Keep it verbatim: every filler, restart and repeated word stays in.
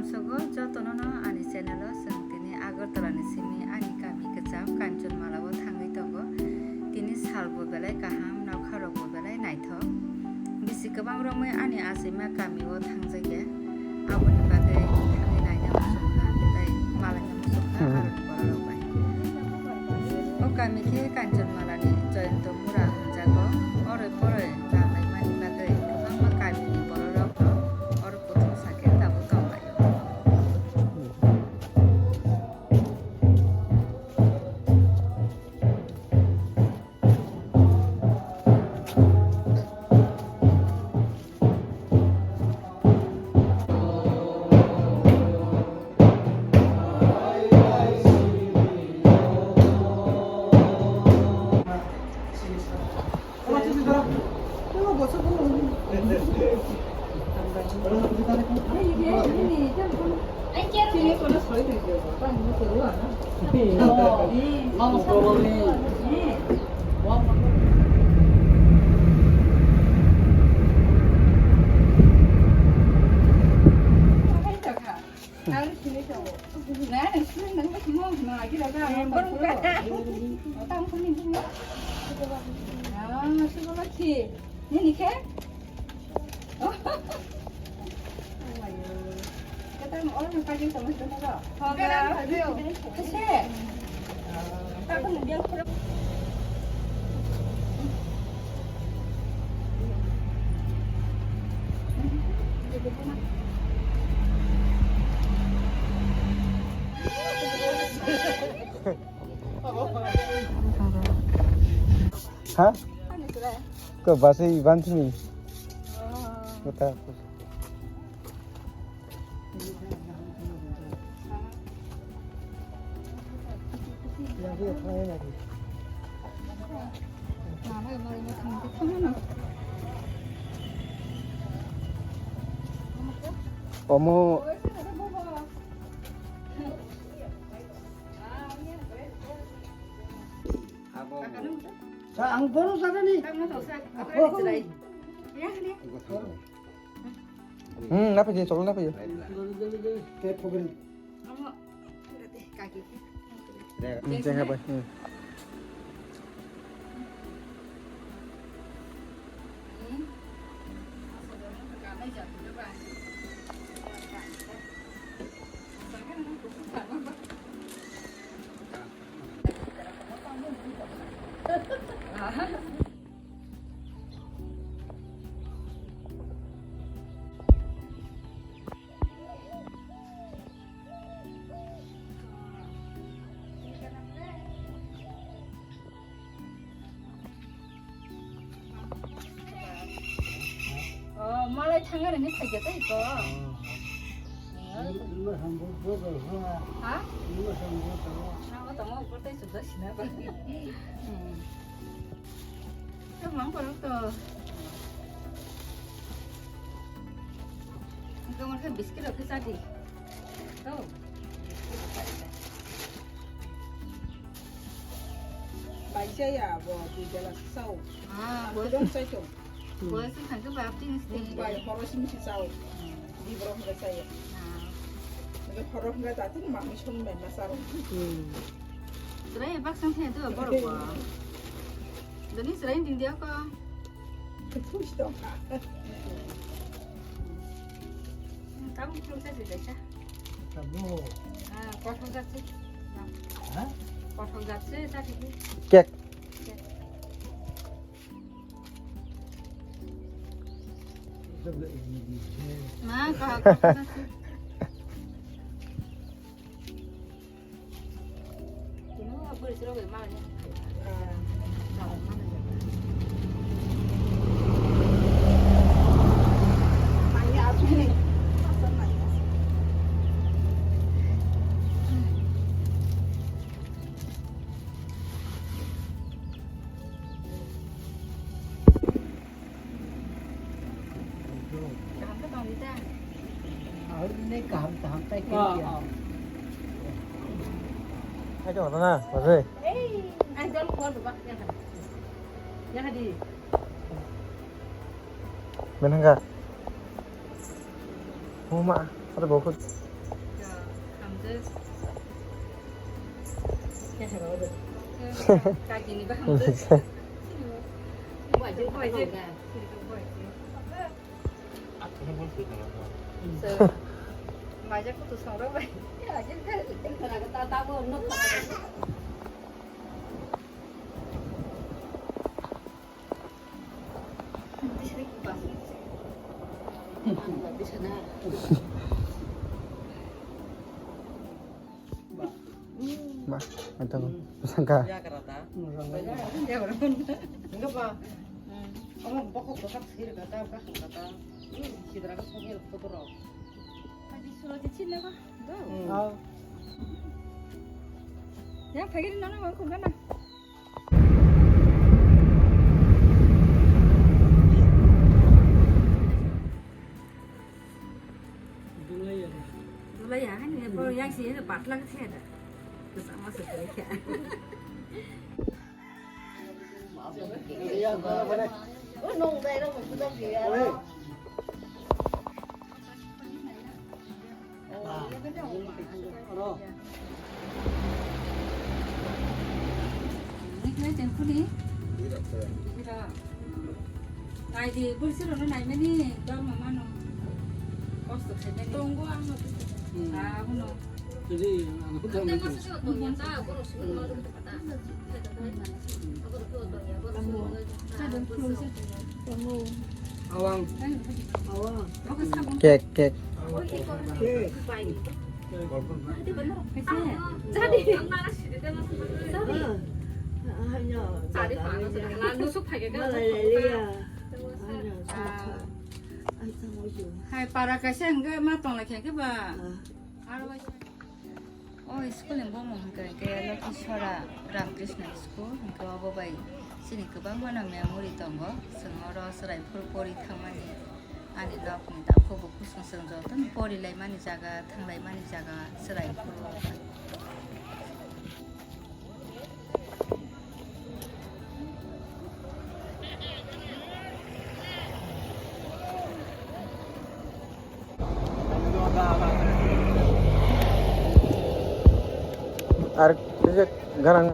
Sogo jotono no ani channel o, chwng tini Agartala ni simi ani kami kwcham Kanchanmala o thangwi tongo. Tini sal bo belai kaham, nokha rok bo belai naithok. Bisi kwbang romwi ani achaima kami o thangjakya. Aboni bagwi thangwi naina muchungkha tei malaina muchungkha Hmm. aroni borok rok bai. O kami khe Kanchanmala ni Jayanta Mura hwnjago. Oroi poroi lamlaimani bagwi kwbangma kami ni borok rok no oro kuthum sakhe tabuk tonglaio. Nini khe? Kata mo orang pakai sama sama ko. Hoga. Kase. Takut dia kurang. Ha? Ko basi iban sini. Kota. Omo. Sa ang bono sa ni. Hmm, napa je, cholo napa je? Te phogri. Hmm, jeng hai bai. Hmm. Oh, malai thangani ni phaikhe tei ko. Ima sambo bo bo ha. Ha? Ima sambo to. Nang to mo ko tei sudah sina ba. Hmm. Mang borok to. Gamar khe biscuit rok khe chadi. To. Bai chaya bo dui bela sao. Ah, bo. Kudong sai to. Bo se thang ke bap tin ste. Bai horo sim si sao. Di borok hingga chaya. Ah. Hingga horo hingga jati ni mami song ben na saro. Hmm. Serai bak sang the to borok bo. Dani serai ding dia ko. Ketush dong. Kamu belum saya sudah ya? Kamu. Ah, kotor jat se. Hah? Kotor jat se tadi. Cake. Cake. Itu belum ini. Ma, kotor jat se. Kaham khe tongdi ta? Ahorne kaham, kaham tai khe ya. Hai, tong na, bajai. Ai, jol khor ba, ya kha. Ya kha di. Menang ka? Oh, ma, ada bau khut. Ba, ito. Sangka. Enggak, Pak. Omo bokok bokak sir kata, bokak kata. Ini sidra ka songel foto ro. Tadi suruh di sini apa? Tuh. Oh. Ya, pagi di mana mau ke mana? Dulai ya, kan? Ya, bro, yang sih, ini patlang sih ada. Terus sama seperti ya. Nai di, bwrwi siro no nai mani, dol ma mano. Kosto khai mani. Tongo ang no. Ah, huno. Jadi, ang pun tahu. Awang. Awang. Cake, cake. Cake. Hai, para kaisa hingke ma tongla khe ba. Aro bai. O school ni bumung hingka hingke Lokhisora Ramakrishna School, hingke obo bai chini kwbangma no memory tongo. Chwng oro chwrai phuru pori thangmani, ani nok ni takhuk bo kusung chwng joto no pori lai mani jaga, thang lai mani jaga chwrai phuru. Ar kisa garang.